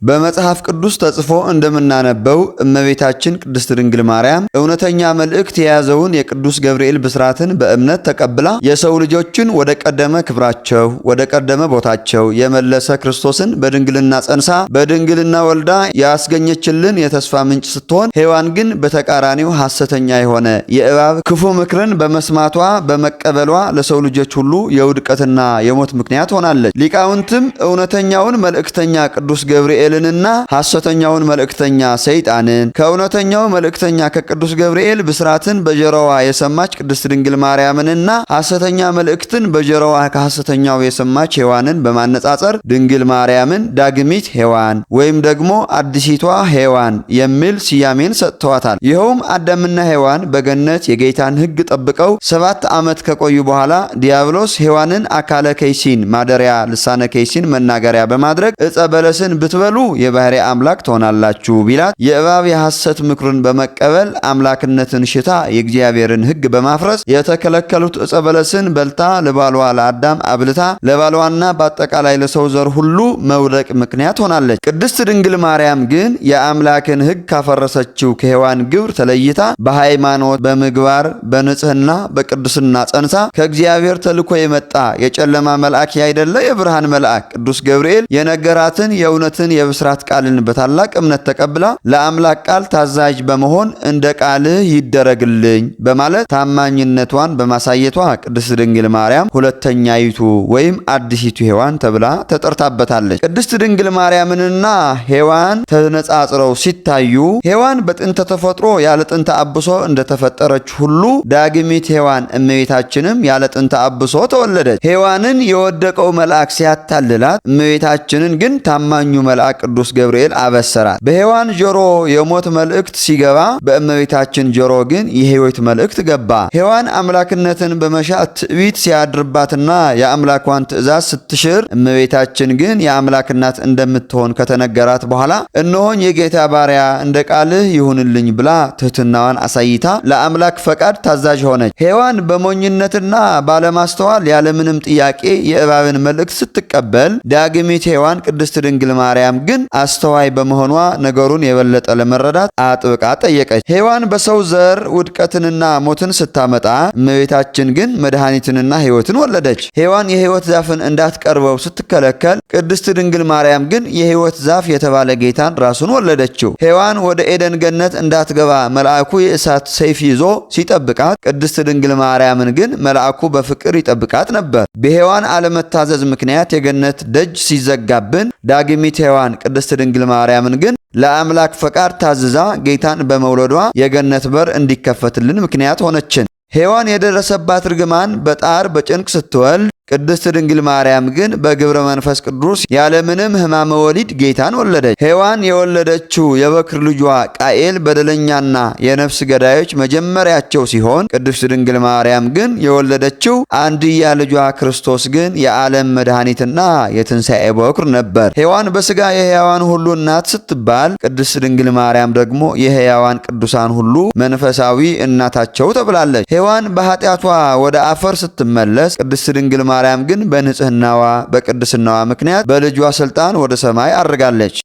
በመጽሐፍ ቅዱስ ተጽፎ እንደምናነበው እመቤታችን ቅድስት ድንግል ማርያም እውነተኛ መልእክት የያዘውን የቅዱስ ገብርኤል ብስራትን በእምነት ተቀብላ የሰው ልጆችን ወደ ቀደመ ክብራቸው፣ ወደ ቀደመ ቦታቸው የመለሰ ክርስቶስን በድንግልና ጸንሳ በድንግልና ወልዳ ያስገኘችልን የተስፋ ምንጭ ስትሆን፣ ሔዋን ግን በተቃራኒው ሐሰተኛ የሆነ የእባብ ክፉ ምክርን በመስማቷ፣ በመቀበሏ ለሰው ልጆች ሁሉ የውድቀትና የሞት ምክንያት ሆናለች። ሊቃውንትም እውነተኛውን መልእክተኛ ቅዱስ ገብርኤልንና ሐሰተኛውን መልእክተኛ ሰይጣንን፣ ከእውነተኛው መልእክተኛ ከቅዱስ ገብርኤል ብስራትን በጆሮዋ የሰማች ቅድስት ድንግል ማርያምንና ሐሰተኛ መልእክትን በጆሮዋ ከሐሰተኛው የሰማች ሔዋንን በማነጻጸር ድንግል ማርያምን ዳግሚት ሔዋን ወይም ደግሞ አዲሲቷ ሔዋን የሚል ስያሜን ሰጥተዋታል። ይኸውም አዳምና ሔዋን በገነት የጌታን ሕግ ጠብቀው 7 ዓመት ከቆዩ በኋላ ዲያብሎስ ሔዋንን አካለ ከይሲን ማደሪያ፣ ልሳነ ከይሲን መናገሪያ በማድረግ ዕፀ በለስን ብትበሉ የባህሪ አምላክ ትሆናላችሁ ቢላት፣ የእባብ የሐሰት ምክሩን በመቀበል አምላክነትን ሽታ የእግዚአብሔርን ሕግ በማፍረስ የተከለከሉት ዕፀ በለስን በልታ ለባሏ ለአዳም አብልታ ለባሏና በአጠቃላይ ለሰው ዘር ሁሉ መውደቅ ምክንያት ሆናለች። ቅድስት ድንግል ማርያም ግን የአምላክን ሕግ ካፈረሰችው ከሔዋን ግብር ተለይታ በሃይማኖት፣ በምግባር፣ በንጽህና፣ በቅድስና ጸንታ ከእግዚአብሔር ተልኮ የመጣ የጨለማ መልአክ ያይደለ የብርሃን መልአክ ቅዱስ ገብርኤል የነገራትን የእውነትን የብስራት ቃልን በታላቅ እምነት ተቀብላ ለአምላክ ቃል ታዛዥ በመሆን እንደ ቃልህ ይደረግልኝ በማለት ታማኝነቷን በማሳየቷ ቅድስት ድንግል ማርያም ሁለተኛይቱ ወይም አዲሲቱ ሔዋን ተብላ ተጠርታበታለች። ቅድስት ድንግል ማርያምንና ሔዋን ተነጻጽረው ሲታዩ፣ ሔዋን በጥንተ ተፈጥሮ ያለ ጥንተ አብሶ እንደተፈጠረች ሁሉ ዳግሚት ሔዋን እመቤታችንም ያለ ጥንተ አብሶ ተወለደች። ሔዋንን የወደቀው መልአክ ሲያታልላት፣ እመቤታችንን ግን ታማኙ መልአክ ቅዱስ ገብርኤል አበሰራት። በሔዋን ጆሮ የሞት መልእክት ሲገባ፣ በእመቤታችን ጆሮ ግን የሕይወት መልእክት ገባ። ሔዋን አምላክነትን በመሻት ትዕቢት ሲያድርባትና የአምላኳን ትእዛዝ ስትሽር፣ እመቤታችን ግን የአምላክ እናት እንደምትሆን ከተነገራት በኋላ እነሆኝ የጌታ ባሪያ፣ እንደ ቃልህ ይሁንልኝ ብላ ትህትናዋን አሳይታ ለአምላክ ፈቃድ ታዛዥ ሆነች። ሔዋን በሞኝነትና ባለማስተዋል ያለምንም ጥያቄ የእባብን መልእክት ስትቀበል፣ ዳግሚት ሔዋን ቅድስት ድንግል ማርያም ግን አስተዋይ በመሆኗ ነገሩን የበለጠ ለመረዳት አጥብቃ ጠየቀች። ሔዋን በሰው ዘር ውድቀትንና ሞትን ስታመጣ፣ እመቤታችን ግን መድኃኒትንና ሕይወትን ወለደች። ሔዋን የሕይወት ዛፍን እንዳትቀርበው ስትከለከል፣ ቅድስት ድንግል ማርያም ግን የሕይወት ዛፍ የተባለ ጌታን ራሱን ወለደችው። ሔዋን ወደ ኤደን ገነት እንዳትገባ መልአኩ የእሳት ሰይፍ ይዞ ሲጠብቃት፣ ቅድስት ድንግል ማርያምን ግን መልአኩ በፍቅር ይጠብቃት ነበር። በሔዋን አለመታዘዝ ምክንያት የገነት ደጅ ሲዘጋብን፣ ዳግሚት ሔዋን ቅድስት ድንግል ማርያምን ግን ለአምላክ ፈቃድ ታዝዛ ጌታን በመውለዷ የገነት በር እንዲከፈትልን ምክንያት ሆነችን። ሔዋን የደረሰባት እርግማን በጣር በጭንቅ ስትወልድ፣ ቅድስት ድንግል ማርያም ግን በግብረ መንፈስ ቅዱስ ያለምንም ሕማመ ወሊድ ጌታን ወለደች። ሔዋን የወለደችው የበኩር ልጇ ቃኤል በደለኛና የነፍስ ገዳዮች መጀመሪያቸው ሲሆን፣ ቅድስት ድንግል ማርያም ግን የወለደችው አንድያ ልጇ ክርስቶስ ግን የዓለም መድኃኒትና የትንሣኤ በኩር ነበር። ሔዋን በሥጋ የሕያዋን ሁሉ እናት ስትባል፣ ቅድስት ድንግል ማርያም ደግሞ የሕያዋን ቅዱሳን ሁሉ መንፈሳዊ እናታቸው ተብላለች። ሔዋን በኃጢአቷ ወደ አፈር ስትመለስ፣ ቅድስት ድንግል ማርያም ግን በንጽህናዋ፣ በቅድስናዋ ምክንያት በልጇ ስልጣን ወደ ሰማይ አርጋለች።